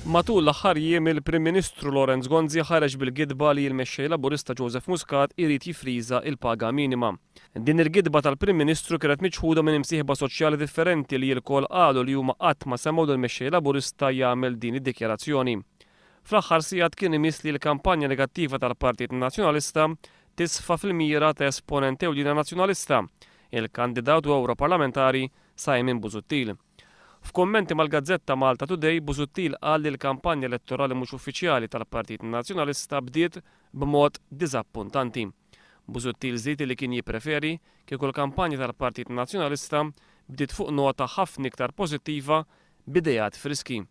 Matul l-aħħar jiem il-Prim Ministru Lawrence Gonzi ħareġ bil-gidba li l-Mexxej Laburista Joseph Muscat irid jiffriża il-paga minima. Din il-gidba tal-Prim Ministru kienet miċħuda minn imsieħba soċjali differenti li lkoll qalu li huma qatt ma semgħu lill-Mexxej Laburista jagħmel din id-dikjarazzjoni. Fl-aħħar sigħat kien imiss li l-kampanja negattiva tal-Partit Nazzjonalista tisfa fil-mira ta' esponent ewlieni Nazzjonalista, il-kandidat u Ewroparlamentari Simon Busuttil. F'kummenti mal-gazzetta Malta Today, Busuttil qal li l-kampanja elettorali mhux uffiċjali tal-Partit Nazzjonalista bdiet b'mod diżappuntanti. Busuttil żied li kien jippreferi kieku l-kampanja tal-Partit Nazzjonalista bdiet fuq nota ħafna iktar pożittiva b'ideat friski.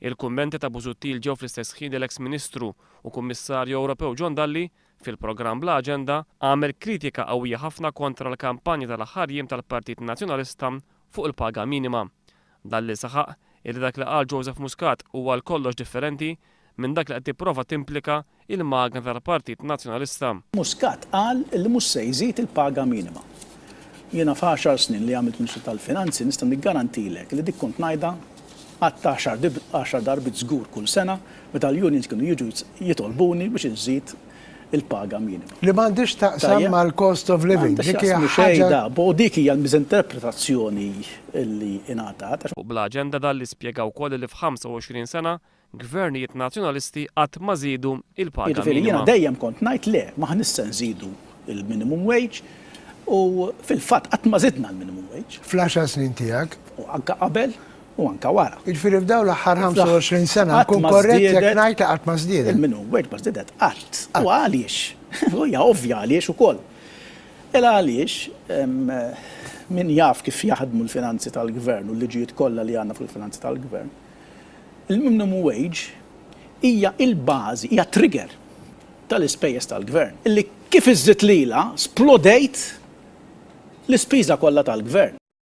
Il-kummenti ta' Busuttil ġew fl-istess ħin li l-eks Ministru u Kummissarju Ewropew John Dalli, fil-programm Bla Aġenda, għamel kritika qawwija ħafna kontra l-kampanja tal-aħħar jiem tal-Partit Nazzjonalista fuq il-paga minima. Dalli saħaq illi dak li qal Joseph Muscat huwa għal kollox differenti minn dak li qed tipprova timplika il-magna tal-Partit Nazzjonalista. Muscat qal li mhux se jżid il-paga minima. Jiena f'għaxar snin li għamilt Ministru tal-Finanzi nista' niggarantilek li dik kont ngħidha għadd għaxar darbiet żgur kull sena meta l-unions kienu jiġu jitolbuni biex inżid il-paga minima. Li m'għandhiex x'taqsam mal-cost of living. Dik hija ħaġa. U dik hija l-miżinterpretazzjoni li ingħatat. Fuq Bla Aġenda Dalli spjega wkoll li f'25 sena Gvernijiet Nazzjonalisti qatt ma żiedu l-paga Jiġifieri jiena minima. dejjem kont ngħid le, m'aħniex se nżidu l-minimum wage u fil-fatt qatt ma żidna l-minimum wage. Fl-għaxar snin tiegħek. U anke qabel u anke wara. Jiġifieri f'dawn l-aħħar 25 sena Qatt nkun ma korrett jekk żdiedet ngħid li qatt ma żdiedet. Il-minimum wage ma żdiedet qatt. U għaliex? U hija ovvja għaliex ukoll. Il għaliex min jaf kif jaħdmu l-finanzi tal-gvern u l-liġijiet kollha li għandna fuq il-finanzi tal-gvern, Il-minimum wage hija l-bażi, hija trigger tal-ispejjeż tal-gvern, illi kif iżżid lilha splodejt l-ispiża kollha tal-gvern.